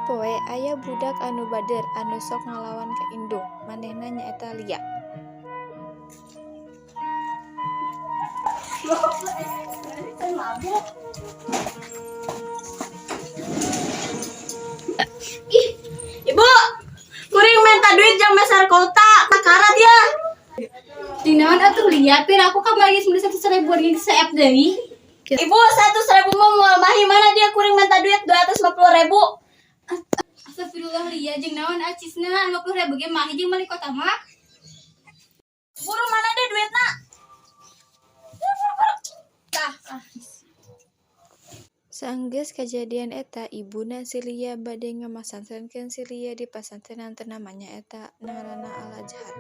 poe aya budak anu bader anu sok ngalawan ka indung, manehna nyaeta Lia. Ih, ibu, kuring minta duit jang meser kota, takarat ya. Dinaon atuh Lia, pira aku kamari geus meuli 100.000 geus seep deui. Ibu, 100.000 mah moal mahi, mana dia kuring minta duit 250.000. Astagfirullah Lia, jeung naon acisna 50.000 ge mahi jeung meuli kota mah. Buru mana deh duitna? Tah, ah. Saenggeus kajadian eta, ibuna si Lia bade ngamasantrenkeun si Lia di pasantrenan ternama nyaeta ngaranna Al Azhar.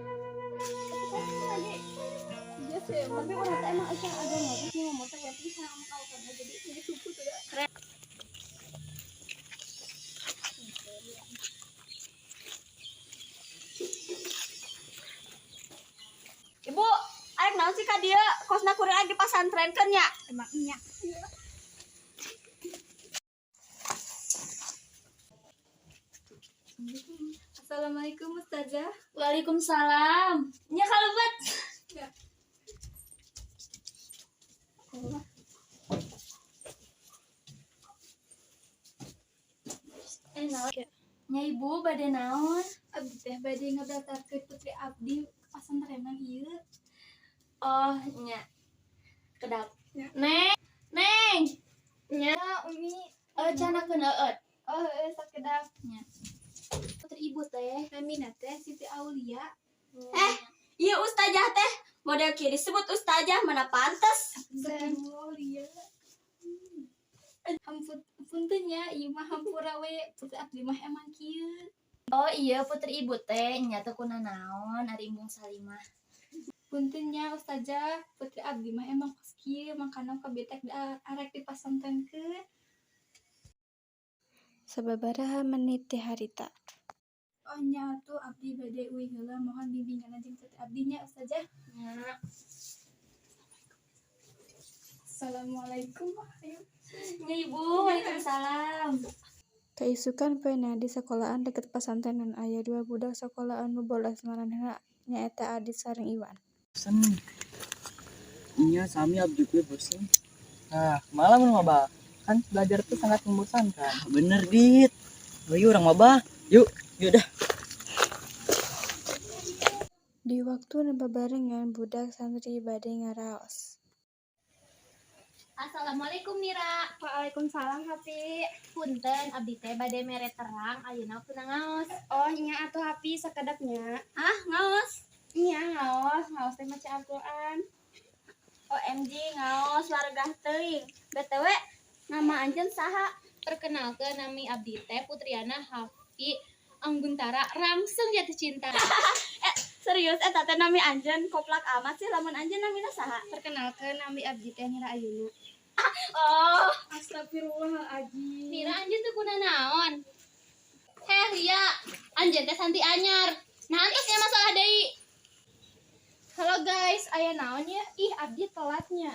Ibu, arek naon sih ka dieu? Kosna kuring arek dipasantrenkeun nya. Emang nya. Assalamualaikum Ustazah. Waalaikumsalam. Nya kalebet. Eh naon? Nya ibu bade naon? Abdi teh bade ngabdaftarkeun putri abdi ke pasantrenan ieu. Oh, nya. Kedap. Neng, neng. Nya, Umi. Eh, canakeun eueut. Oh, heueuh sakedap. Nya. Putri ibu teh. Namina teh Siti Aulia. Eh, iya ustazah teh. Model kieu disebut ustazah mana pantes. Astagfirullah Lia. Hampun punten nya, ieu mah hampura we, putri abdi mah emang kieu. Oh iya putri ibu teh nya teu kunanaon ari Embung Salimah. Punten nya Ustazah, putri abdi mah emang kos kieu, mangkana kabetek da arek dipasantrenkeun. Sababaraha menit ti harita. Oh nya atuh abdi bade uih heula, mohon bimbinganna jeung putri abdi nya Ustazah. Nya. Assalamualaikum. Ayo. Nya ibu, waalaikumsalam. Kaisukan poena di sakolahan deket pasantrenan aya dua budak sakola anu bolos, maranehna nyaeta Adit sareng Iwan. Bosen. Iya, sami abdi gue bosen. Nah, malam lu maba. Kan belajar tuh sangat membosankan. Bener, Dit. Ayo urang maba. Yuk, yuk dah. Di waktu nu babarengan budak santri bade ngaraos. Assalamualaikum Mira. Waalaikumsalam Hapi. Punten abdi teh bade mere terang ayeuna waktuna ngaos. Oh nya atuh Hapi sakedap nya. Hah, ngaos? Nya ngaos, ngaos teh maca Al-Qur'an. OMG ngaos wargah teuing. BTW, nama anjeun saha? Perkenalkeun nami abdi teh Putriana Hafi Angguntara langsung jatuh cinta. Serius eta teh nami anjeun, koplak amat sih lamun anjeun namina saha? Perkenalkeun nami abdi teh Nira Ayuna. Oh, Astagfirullahaladzim. Mira anjeun teu kunanaon. Heh Lia, anjeun teh santi anyar. Nah antos ya masalah deui. Halo guys, aya naon ya? Ih, abdi telatnya.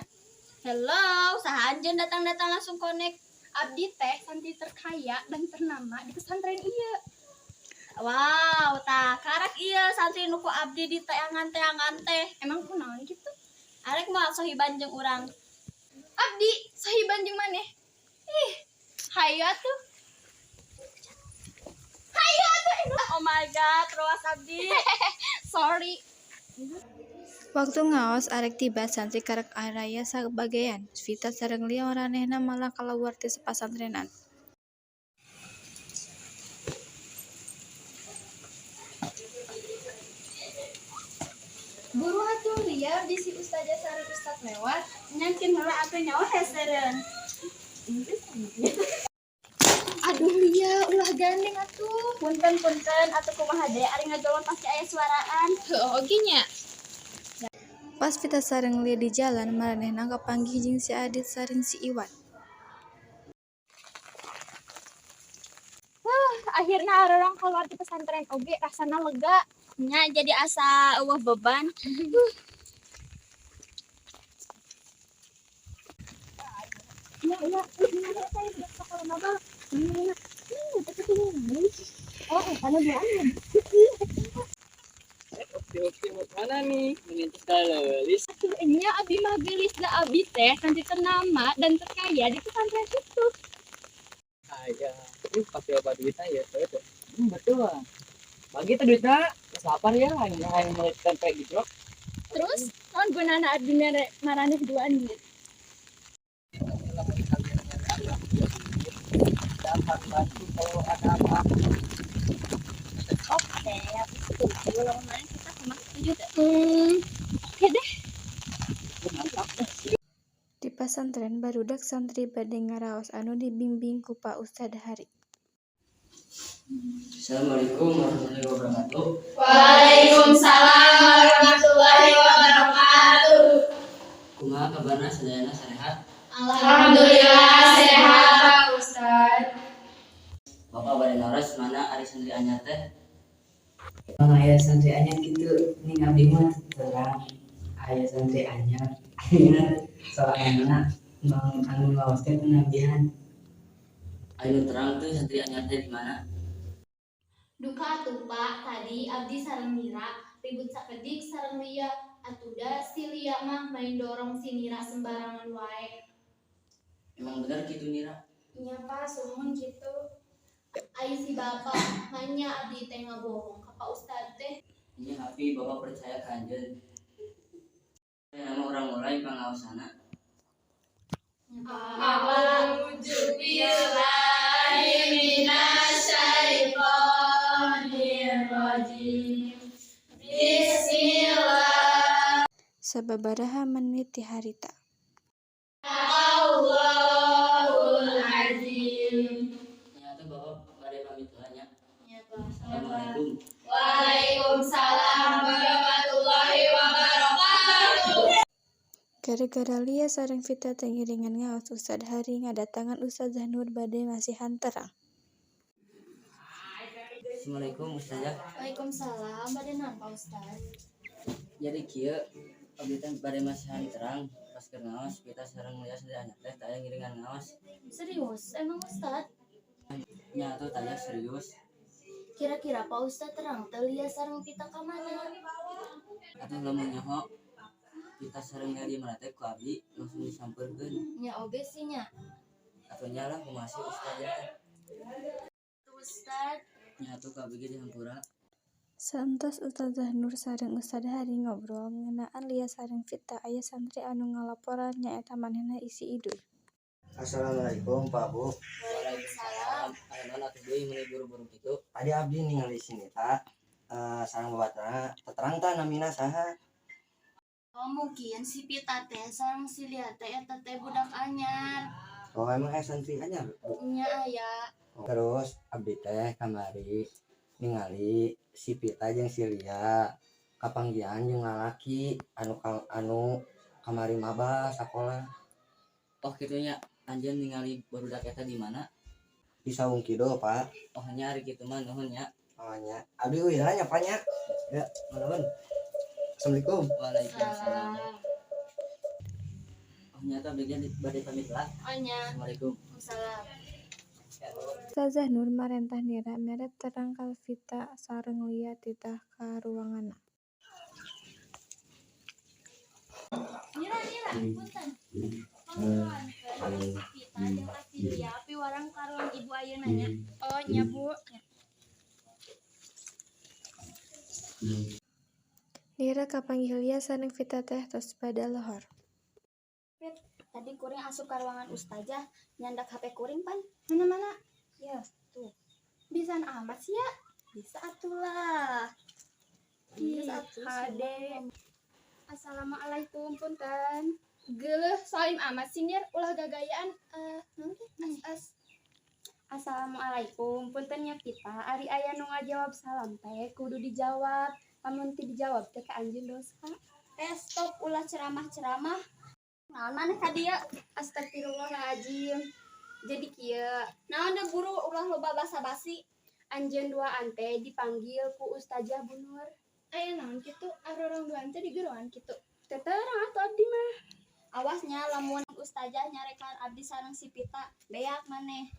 Hello, saha anjeun datang-datang langsung connect. Abdi teh santri terkaya dan ternama di pesantren ieu. Wow, tah karak ieu santri nu ku abdi di teangan-teangan teh. Emang kunaon gitu? Arek moal sohiban jeung urang. Abdi sohiban jeung maneh. Ih, hayu atuh. Hayu atuh. Oh my god, roas abdi. Sorry. Waktu ngaos arek tiba, santri karek araya sabagean. Vita sareng Lia maranehna malah kaluar ti pasantrenan. Buru atuh Lia, bisi ustazah sareng ustad lewat. Nyangkin heula atuh nyawa hesereun. Aduh Lia, ulah gandeng atuh. Punten-punten atuh kumaha deui ari ngajolon pasti aya suaraan. Heuh oge nya. Pas Vita sareng Lia di jalan, maranehna kapanggih jeung si Adit sareng si Iwan. Akhirnya arurang keluar di pesantren oge rasana lega. Nya jadi asa eueuh beban. Iya, iya, iya, saya sudah sekolah maba. Teu Oh, kana duaan. Oke, oke, mau kemana nih? Menintis lelis. Nya abi mah geulis da abi teh santri ternama dan terkaya di pesantren itu. Ayah, ini pasti apa duitnya ya, saya tuh. Betul lah. Bagi tuh duitnya, lapar ya, hanya hanya mau tempe gitu. Terus, naon gunana abdi mere maraneh duaan duit? Lamun kalian nyari duit, dapat bantu kalau ada apa-apa. Oke, aku setuju. Lamun maneh kita kumaha setuju teu? Oke deh. Mantap. Di pasantren barudak santri bade ngaraos anu dibimbing ku Pa Ustad Hari. Assalamualaikum warahmatullahi wabarakatuh. Waalaikumsalam warahmatullahi wabarakatuh. Kumaha kabarna sadayana, sarehat? Alhamdulillah sehat, Pak Ustad. Bapak bade naros, mana ari santri anyar teh? Emang aya santri anyar gitu nih, abdi mah terang aya santri anyar. Ayeuna soalna mang anu ngaos teh penagihan. Ayo terang tuh, santri anyar teh di mana? Duka atuh, Pak, tadi abdi sareng Nira ribut sakedik sareng Lia. Atuda si Lia mah main dorong si Nira sembarangan wae. Emang bener gitu, Nira? Nya, Pak, sumuhun kitu. Ai si Bapak, hanya abdi teh ngabohong ka Pak Ustad teh. Ini tapi Bapak percaya ka anjeun. Nama urang mulai pangaosana. A'udzu billahi minasyaitonir rajim. Bismillah. Sababaraha menit ti harita. Allahul azim. Nya atuh, Bapak bade pamit heula nya. Ya, Pak. Assalamualaikum. Waalaikumsalam warahmatullahi wabarakatuh. Gara-gara Lia sareng Vita teu ngiringan ngaos, Ustad Hari ngadatangan Ustazah Nur bade masihan terang. Assalamualaikum, Ustazah. Waalaikumsalam, bade naon, Pak Ustad? Jadi kieu, abdi teh bade masihan terang, pas keur ngaos Vita sareng Lia santri anyar teh taya ngiringan ngaos. Serius, emang Ustad? Nya atuh taya, serius. Kira-kira Pak Ustad terang teu Lia sareng Vita ka mana? Atuh lamun nyaho Vita sareng Lia di mana teh ku abdi langsung disampeurkeun. Nya oge sih nya. Atuh nya lah, kumaha sih Ustazah teh? Ustad. Nya atuh, ku abdi ge dihampura. Saentos Ustazah Nur sareng Ustad Hari ngobrol ngeunaan Lia sareng Vita, aya santri anu ngalaporan nyaeta manehna isi iduy. Assalamualaikum, Pak, Bu. Waalaikumsalam. Aya naon atuh deui meuni buru-buru kitu? Tadi abdi ningali si Nita sareng babatna, terang tah namina saha? Oh, mungkin si Pita teh sareng si Lia teh eta teh budak anyar. Oh, emang aya santri anyar, Bu? Nya aya. Terus abdi teh kamari ningali si Pita jeung si Lia kapanggihan jeung lalaki anu kamari maba sakola. Oh, kitu nya. Anjeun ningali barudak eta di mana? Di Saung Kidul, Pak. Oh nya, ari kitu mah nuhun nya. Oh nya, abdi uih nya, Pak, nya. Ya, nuhun. Assalamualaikum. Waalaikumsalam. Oh nya atuh, abdi ge bade pamit lah. Oh nya. Assalamualaikum. Salam. Ustazah Nur marentah Nira mere terang ka Vita sareng Lia titah ka ruanganna. Nira, Nira, punten. Panggilan si Pita jeung ka si Lia piwarang ka ruang ibu ayeuna nya. Oh, nya, Bu. Nira kapanggih Lia sareng Vita teh tos pada lohor. Tadi kuring asup ka ruangan ustazah nyandak HP kuring pan. Mana mana? Ya, tuh. Bisaan amat sih ya. Bisa atuh lah. Ih, Terus atuh. Hade. Assalamualaikum, punten. Geuleuh, salim amat sih, Nir, ulah gagayaan naon teh? As as. Assalamualaikum, punten nya Pita, ari aya nu ngajawab salam teh kudu dijawab. Lamun teu dijawab teh ka anjeun dosa. Eh, stop, ulah ceramah-ceramah. Naon maneh ka dieu? Astagfirullahaladzim. Jadi kieu, Naon deh, buru, ulah loba basa-basi. Anjeun duaan teh dipanggil ku Ustazah Bu Nur. Aya naon kitu? Arurang duaan teh digeroan kitu. Teu terang atuh abdi mah. Awasnya lamun ustazah nyarekan abdi sareng si Pita, beak maneh.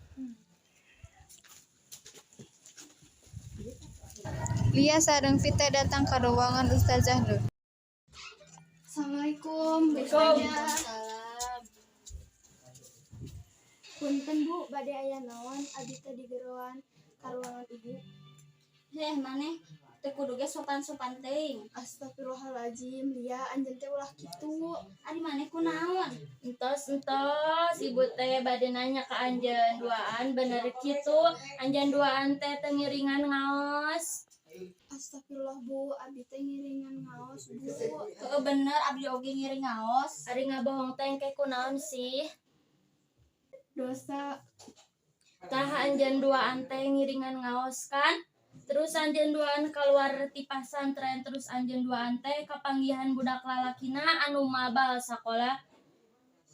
Lia sareng Vita datang ka ruangan Ustazah Nur. Assalamualaikum, Bu Ustazah. Punten Bu, bade aya naon abdi teh digeroan ka ruangan Ibu? Heh, maneh teu kudu ge sopan-sopan teuing. Astagfirullahaladzim, Lia, anjeun teh ulah kitu. Ari maneh kunaon? Entos entos, ibu teh bade nanya ka anjeun duaan, bener kitu anjeun duaan teh teu ngiringan ngaos? Astagfirullah Bu, abdi teh ngiringan ngaos, Bu. Heeh, bener, abdi oge ngiring ngaos. Ari ngabohong teh engke kunaon sih? Dosa. Tah, anjeun duaan teh ngiringan ngaos kan? Terus anjeun duaan keluar ti pasantren, terus anjeun duaan teh kapanggihan budak lalakina anu mabal sakola.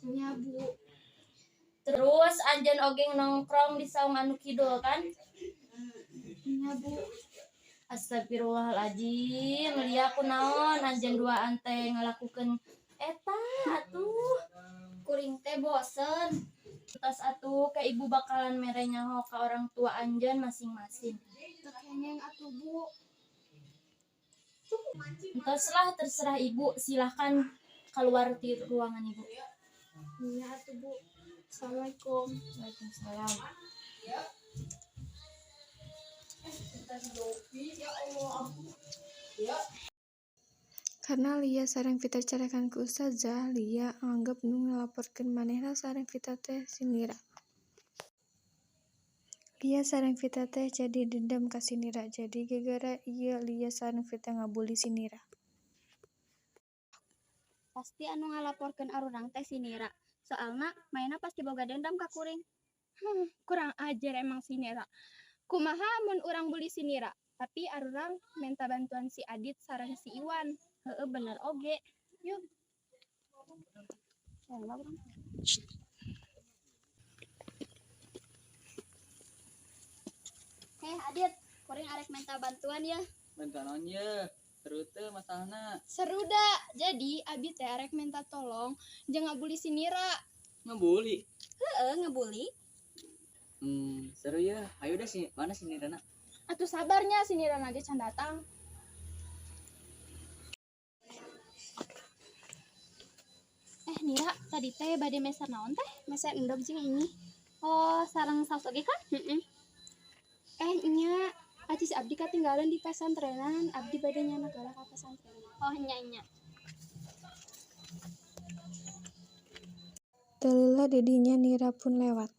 Nya Bu. Terus anjeun oge nongkrong di saung anu kidul kan? Nya Bu. Astagfirullahaladzim, Lia, kunaon anjeun duaan teh ngalakukeun eta atuh? Kuring teh bosen. Tos atuh, ke ibu bakalan mere nyaho ka orang tua anjeun masing-masing. Teu kengeng atuh Bu. Entos lah, terserah ibu, silahkan keluar di ruangan ibu. Nya atuh Bu. Assalamualaikum. Waalaikumsalam. Karena Lia sareng Vita dicarekan ku Ustazah, Lia nganggep nu ngalaporkeun manehna sareng Vita teh si Nira. Lia sareng Vita teh jadi dendam ka si Nira, jadi gegara ieu Lia sareng Vita ngabuli si Nira. Pasti anu ngalaporkeun arurang teh si Nira. Soalna manehna pasti boga dendam ka kuring. Kurang ajar emang si Nira. Kumaha mun urang bully si Nira? Tapi arurang minta bantuan si Adit sareng si Iwan. Heeh, bener oge. Yuk. Yuk. Heh, Adit, kuring arek minta bantuan ya. Bantuan naon ye? Seru teu masalahna? Seru da. Jadi abi teh arek minta tolong jeung ngabully si Nira. Ngebully. Heeh, ngebully. Seru ya. Ayo deh, si mana si Nirana? Atuh sabarnya, si Nira lagi can datang. Eh, Nira, tadi teh bade meser naon teh? Meser endog jeung ini. Oh, sareng saus oge kan? Heeh. Eh nya, acis abdi katinggalan di pesantrenan, abdi bade nyandak heula ka pesantren. Oh, nya nya. Teu lila di dinya Nira pun lewat.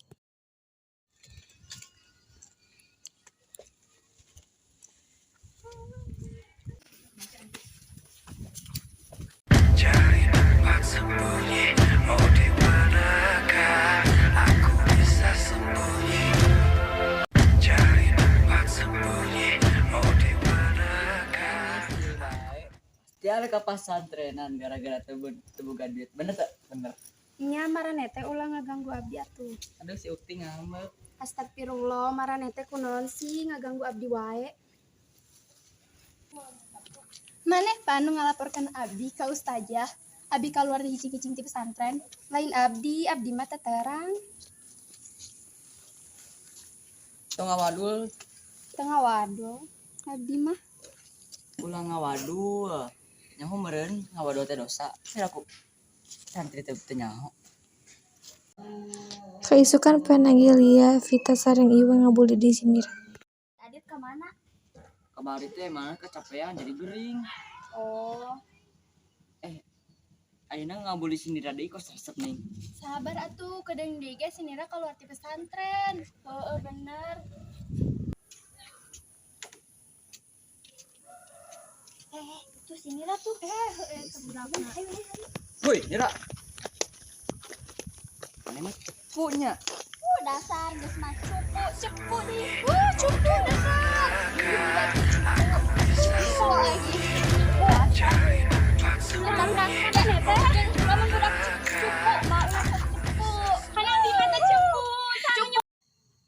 Cari tempat sembunyi. Oh, di manakah aku bisa sembunyi? Cari tempat sembunyi. Oh, di manakah? Pasti ada ke pasantrenan gara-gara teu boga duit. Bener tak? Bener. Nya, maraneh teh ulah ngaganggu abdi atuh. Aduh, si Ukti ngambek. Astagfirullah, maraneh teh kunaon sih ngaganggu abdi wae. Maneh pan nu ngalaporkeun abdi ka ustazah? Abdi kaluar hicing-hicing ti pesantren. Lain abdi, abdi mah terang. Tong ngawadul. Teu ngawadul. Abdi mah. Ulah ngawadul. Nyaho meureun ngawadul teh dosa. Kira aku santri teh teu nyaho. Kaisukan poena ge Lia, Vita sareng Iwan ngabully si Nira. Adit kemana? Kamari teh mana kecapean jadi gering. Oh. Eh, ayeuna ngabully si Nira deui kos resep nih. Sabar atuh, kedeung deui ge si Nira keluar ti pesantren. Heeh, bener. Eh, itu si Nira tuh. Eh, heueuh teu budakna. Ayo, ayo, ayo. Woi, Nira. Maneh mah cupu nya. Dasar geus mah cupu, cupu nih. Cupu dasar. Cupu lagi. Cari tempat sembunyi. Lamun budak cupu mah ulah cupu. Kan abdi mah teh cupu.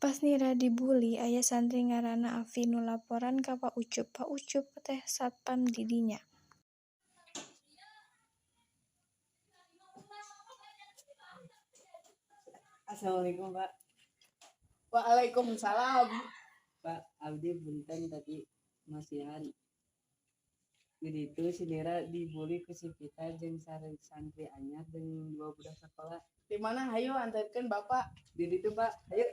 Pas Nira dibully, aya santri ngaranna Afi nu laporan ka Pak Ucup. Pak Ucup teh satpam di dinya. Assalamualaikum, Pak. Waalaikumsalam. Pak, abdi punten tadi. Masihan. Di ditu si Nira dibully ku si Pita jeung sareng santri anyar jeung dua budak sekolah. Di mana, hayu antarkeun Bapak. Di ditu, Pak. Hayu.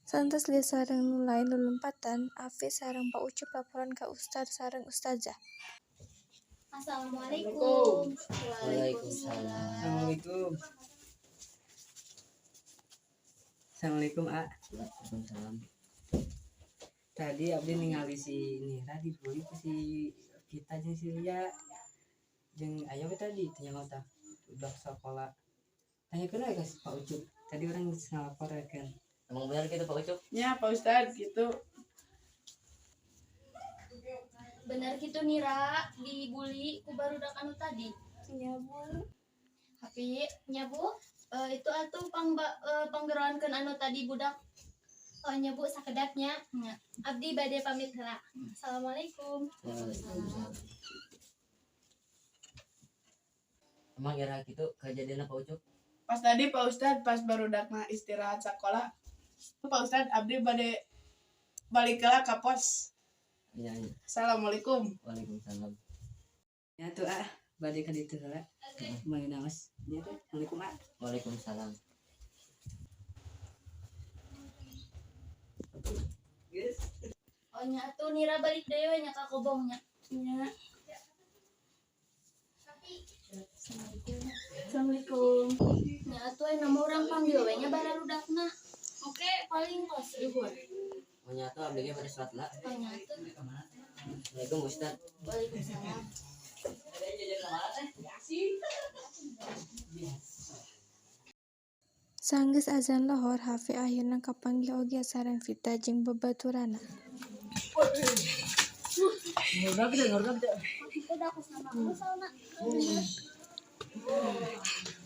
Saentos Lia sareng nu lain lulumpatan, Afi sareng Pak Ucup laporan ka ustad sareng ustazah. Assalamualaikum. Waalaikumsalam. Assalamualaikum. Assalamualaikum, A. Waalaikumsalam. Tadi abdi ningali si Nira dibully ku si Pita jeung si Lia. Jeung aya we tadi teu nyaho tah budak sekolah. Tanyakeun we ka si Pak Ucup. Tadi urang geus ngalaporkeun. Emang benar gitu, Pak Ucup? Nya, Pak Ustad gitu. Bener gitu Nira dibully ku barudak anu tadi. Nya, Bu. Tapi nya, Bu, itu atuh panggeroankeun anu tadi budak. Oh nya, Bu, sakedap nya. Nya. Abdi bade pamit heula. Assalamualaikum. Waalaikumsalam. Emang iraha kitu kejadianna, Pak Ucup? Pas tadi, Pak Ustad, pas barudakna istirahat sekolah. Pak Ustad, abdi bade balik heula ka pos. Iya, iya. Assalamualaikum. Waalaikumsalam. Ya tuh, ah, bade ka ditu heula. Meuli naos. Nya tuh. Assalamualaikum, ah. Waalaikumsalam. Geus. Oh nya atuh Nira balik deui we nya ka kobong nya. Nya. Assalamualaikum. Nya atuh aya nama urang panggil we nya bararudakna. Oke, paling kos zuhur. Oh nya atuh, abdi ge bade salat lah. Oh nya atuh. Assalamualaikum, Ustad. Waalaikumsalam. Sanggeus azan lohor, Hafi akhirna kapanggih oge sareng Vita jeung babaturanna. Ngurang teh, ngurang teh. Udah aku sama aku sauna.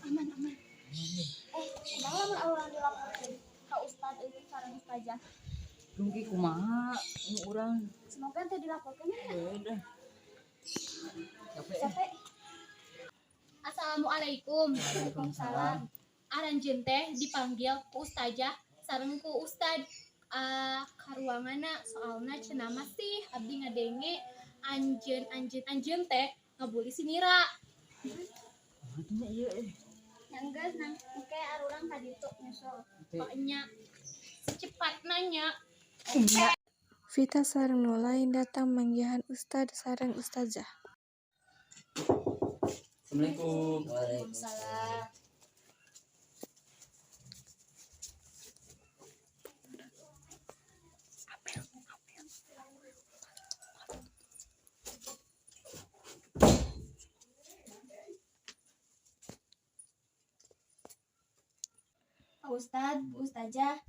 Aman, aman. Kumaha lamun urang dilaporkeun ka ustad euy sareng ustazah? Tungki kumaha nu urang. Semoga teu dilaporkeun ya. Udah. Capek. Capek. Assalamualaikum. Waalaikumsalam. Aranjeun teh dipanggil ku ustazah sareng ku ustad ka ruanganna, soalna cenah masih abdi ngadenge anjeun anjeun anjeun teh ngabully si Nira. Atuh ieu eh. Yang geus nang engke arurang ka ditu nyusul. Pokoknya secepatna nya. Vita sareng nu lain datang manggihan ustad sareng ustazah. Assalamualaikum. Waalaikumsalam. Pak Ustad, Bu Ustazah,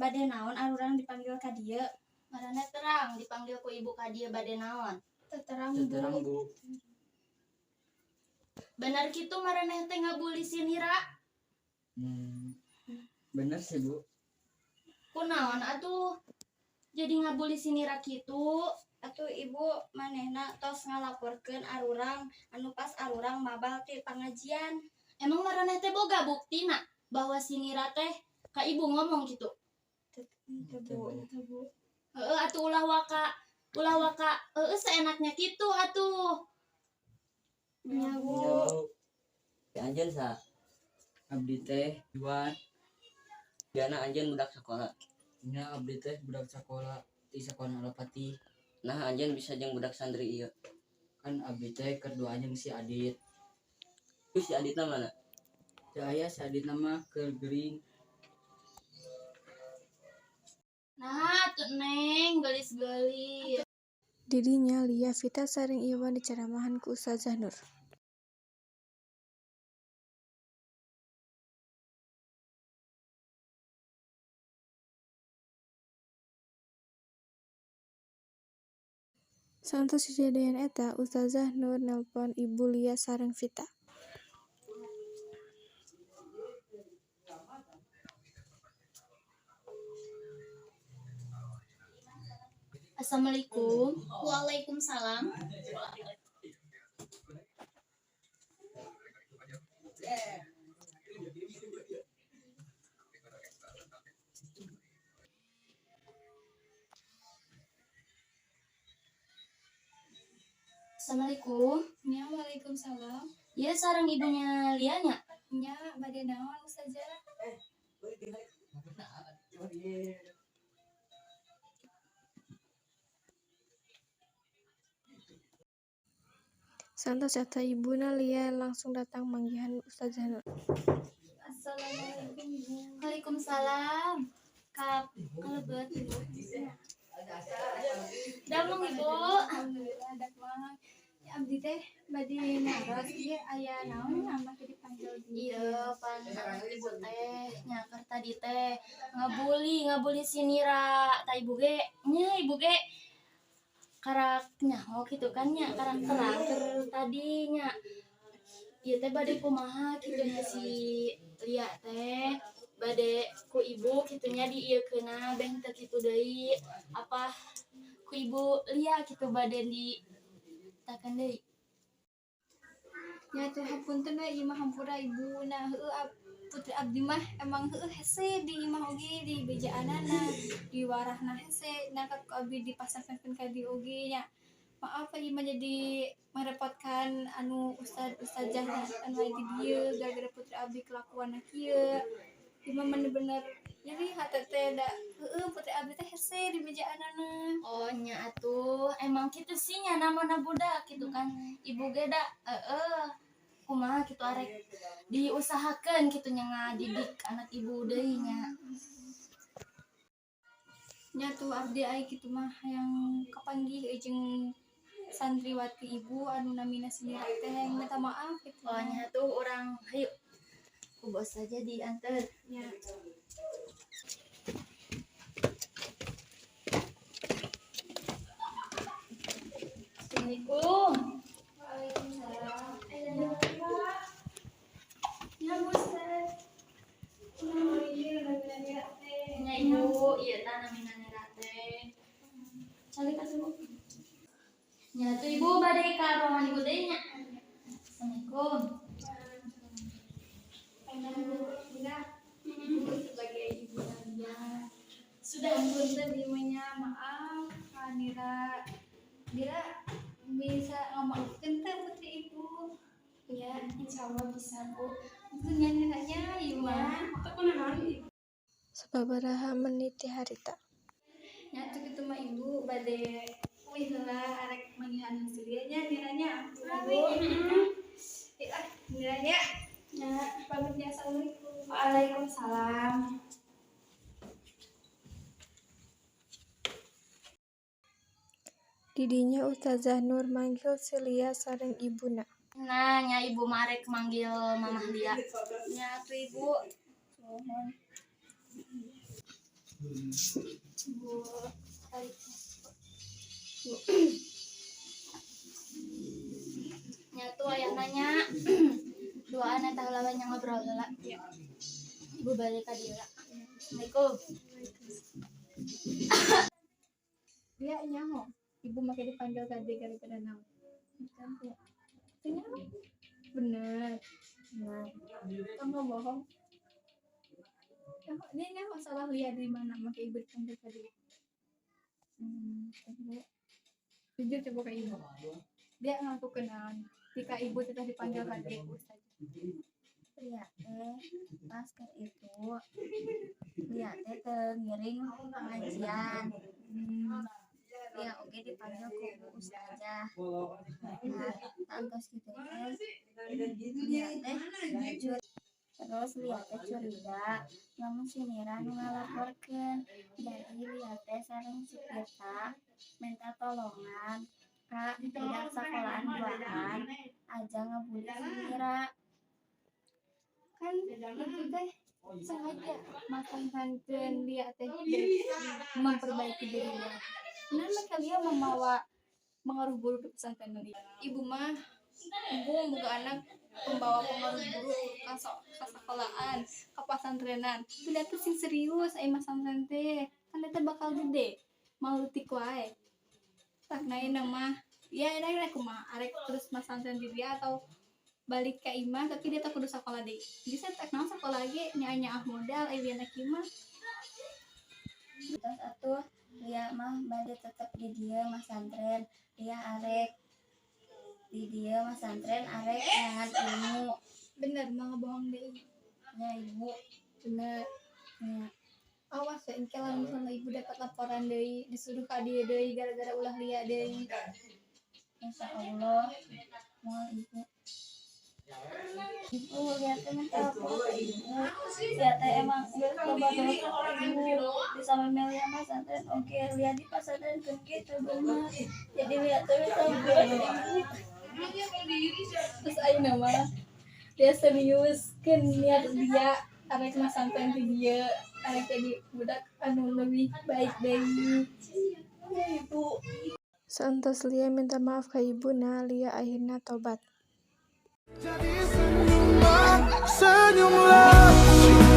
bade naon arurang dipanggil ka dieu? Maraneh terang dipanggil ku ibu ka dieu bade naon? Teu terang, Bu. Terang, Bu. Bener kitu maraneh teh ngabully si Nira? Bener sih, Bu. Kunaon atuh jadi ngabully si Nira kitu? Atuh Ibu, manehna tos ngalaporkeun arurang anu pas arurang mabal ti pangajian. Emang maraneh teh boga buktina bahwa si Nira teh ka ibu ngomong gitu? Teu, Bu. Teu, Bu. Heeh atuh ulah waka heueuh seenaknya kitu atuh. Nya, Bu. Ya, Bu. Ya, anjeun sa? Abdi teh Iwan. Diana anjeun budak sekolah? Nya, abdi teh budak sekolah di sekolah Alapati. Nah, anjeun bisa jeung budak santri ieu? Kan abdi teh keur duaan jeung si Adit. Terus si Aditna mana? Teu aya si Adit mah, keur gering. Nah, atuh Neng geulis-geulis. Di dinya Lia, Vita sareng Iwan diceramahan ku Ustazah Nur. Saentos kajadian eta, Ustazah Nur nelpon ibu Lia sareng Vita. Assalamualaikum. Waalaikumsalam. Assalamualaikum. Nya, waalaikumsalam. Iya, sareng ibunya Lia nya. Nya, bade naon, Ustazah? Saentos eta ibuna Lia langsung datang manggihan Ustazah Nur. Assalamualaikum, Ibu. Waalaikumsalam. Kap kalebet, Ibu. Damang, Ibu. Alhamdulillah damang. Ya, abdi teh bade naros ieu aya naon make dipanggil di Iya, pan anak ibu teh nyakar tadi teh ngabuli, ngabuli si Nira. Ta ibu ge, nya ibu ge karak nyaho gitu kan nya, karak terang keur tadi nya. Ieu teh bade kumaha kitu nya si Lia teh bade ku ibu kitu nya diieukeunna beh teu kitu deui, apa ku ibu Lia kitu bade di takan deui? Nya tuh, hapunten we ieu mah, hampura ibu. Nah, heueuh, putri abdi mah emang heueuh hese di imah oge, di bejaanana, di warahna hese. Nah, ku abdi dipasangkeun ka dieu oge nya. Maaf ieu mah jadi merepotkan anu ustad ustazah anu aya di dieu gara-gara putri abdi kelakuanna kieu. Ieu mah bener-bener jadi hate teh da heueuh putri abdi teh hese di bejaanana. Oh nya atuh, emang kitu sih nya namana budak gitu kan. Ibu ge da heeh kumaha kitu arek diusahakeun kitu nya ngadidik anak ibu deui nya. Nya tuh, abdi ai kitu mah hayang kapanggih jeung santriwati ibu anu namina si Nira teh, hayang minta maaf gitu. Oh nya tuh, urang hayu ku bos saja diantar. Nya. Assalamualaikum. Waalaikumsalam. Ya, Ustaz. Oh iya, namina Nira teh. Nya ibu, ieu tah namina Nira teh. Calik atuh, Bu. Nya tuh, ibu bade ka ruangan ibu deui nya. Assalamualaikum. Bunda, ibu sebagai ibu Nadia sudah punten ieu mah nya, maaf ka Nira. Nira bisa ngamaafkeun teu putri ibu? Ya, insya Allah bisa, Bu. Nya Niranya ieu mah. Sababaraha menit ti harita. Nya tuh, kitu mah ibu bade uih heula arek manggihan si Lia nya, Niranya. Bu. Eh, ah, Niranya. Nya, pamit nya, assalamualaikum. Waalaikumsalam. Di dinya Ustazah Nur manggil si Lia sareng ibuna. Nah, nya ibu mah arek manggil Mamah Lia. Nya tuh, Ibu. Nuhun. Bu, tarik. Bu. Nya tuh aya nanya duaan eta heula we nya, ngobrol heula. Ya. Ibu balik ka dieu. Assalamualaikum. Lia nyaho. Ibu make dipanggil tadi gara-gara naon? Teu nyaho. Bener. Nah, kamu bohong. Nyaho, ini nyaho salah Lia di mana make ibu dipanggil tadi? Ibu. Jujur coba ke ibu. Dia ngaku kenal. Jika ibu tetap dipanggil tadi, Ustaz. Lia teh pas keur itu Lia teh teu ngiring pengajian. Lia oge dipanggil ku Bu Ustazah. Nah, tangtos kitu teh Lia teh terus Lia teh curiga lamun si Nira nu ngalaporkeun, jadi Lia teh sareng si Pita minta tolongan ka budak sekolahan duaan aja ngebully si Nira. Kan itu teh sengaja makan Lia teh memperbaiki dirinya. Nah, mereka Lia membawa pengaruh buruk di pesantren Lia. Ibu mah embung boga anak pembawa pengaruh buruk ka ka sekolahan, ka pesantrenan. Udah tuh sing serius ai masantren teh. Kan teh bakal gede. Mau leutik wae. Tak nain mah ya enak kumaha, arek terus masantren di dia atau balik ke imah, tapi dia tak kudu sekolah deui. Bisa tak naon sekolah ge nya modal aya anak imah. Terus atuh Lia mah bade tetep di dieu masantren. Lia arek di dieu masantren, arek neangan ilmu. Bener, mau ngebohong deui? Nya, Ibu. Bener? Nya. Awas ya engke lamun misalnya ibu dapat laporan deui, disuruh ka dieu deui gara-gara ulah Lia deui. Insya Allah moal, Ibu. Ibu, Lia teh minta apa ke Ibu? Lia teh emang geus loba dosa ka Ibu. Bisa Lia masantren oge, Lia di pasantren kitu bener, jadi Lia teh minta ampun ke Ibu. Terus ayeuna mah dia serius kan, niat dia arek masantren di dia, arek jadi budak anu lebih baik deui ya, Ibu. Saentos Lia minta maaf ka ibuna, Lia akhirna tobat. Jadi senyumlah, senyumlah.